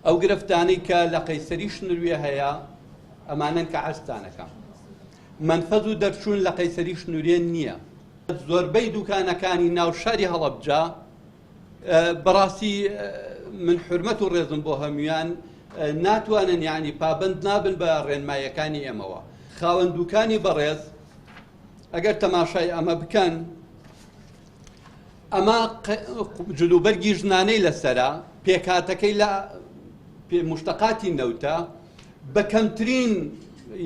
ئەو گرفتانەی کە لە قەیسەری شنروێ هەیە ئەمانەن کە عەرزتانەکەم. مەنفەز و دەرچوون لە قەیسەری شنورێ نییە. زۆربەی دوکانەکانی ناو شاری هەڵەبجە بەڕاستی من حورمەت و ڕێزم بۆ هەموویان ناتوانن یعنی پابند نابن بە ڕێنماییەکانی ئێمەوە. خاوەن دوکانی بەڕێز ئەگەر تەماشای ئەمە بکەن ئەمە جلوبەرگی ژنانەی لەسەرە پێکهاتەکەی لە مشتەقاتی نەوتە بە کەمترین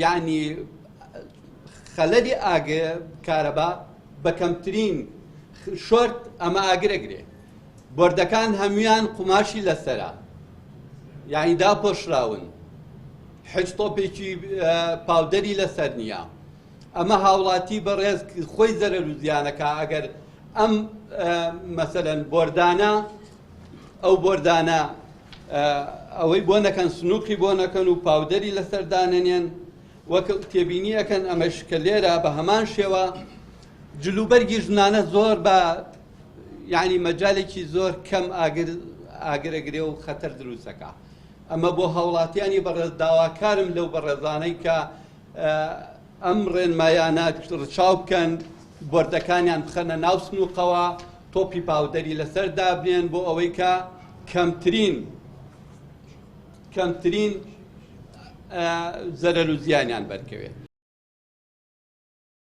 یعنی خەلەلی ئاگر کارەبا بە کەمترین شۆرت ئەمە ئاگرەگرێ بۆردەکان هەمویان قوماشی لەسەرە یعنی داپۆشراون حج تۆپێکی پاودەری لەسەر نییە ئەمە هاوڵاتی بەڕێز خۆی زەرەر و زیانەکە ئەگەر ئەم مەسەلەن بۆردانە ئەو بۆردانە ئەوەی بۆ نەکەن سنووقی بۆ نەکەن و پاودەری لەسەر دانەنێن وەک تێبینی ئەکەن ئەمەش کە لێرە بە هەمان شێوە جلوبەرگی ژنانە زۆر بە یعنی مەجالێکی زۆر کەم ئاگر ئاگرەگرێ و خەتەر دروستەکە ئەمە بۆ هاوڵاتیانی بەڕێز داواکارم لەو بەڕێزانەی کە ئەم ڕێنمایانە ڕچاو بکەن، بۆردەکانیان بخەنە ناو سنوقەوە، تۆپی پاودەری لەسەر دابنێن بۆ ئەوەی کە کەمترین کەمترین زەرەر و زیانیان بەرکەوێت.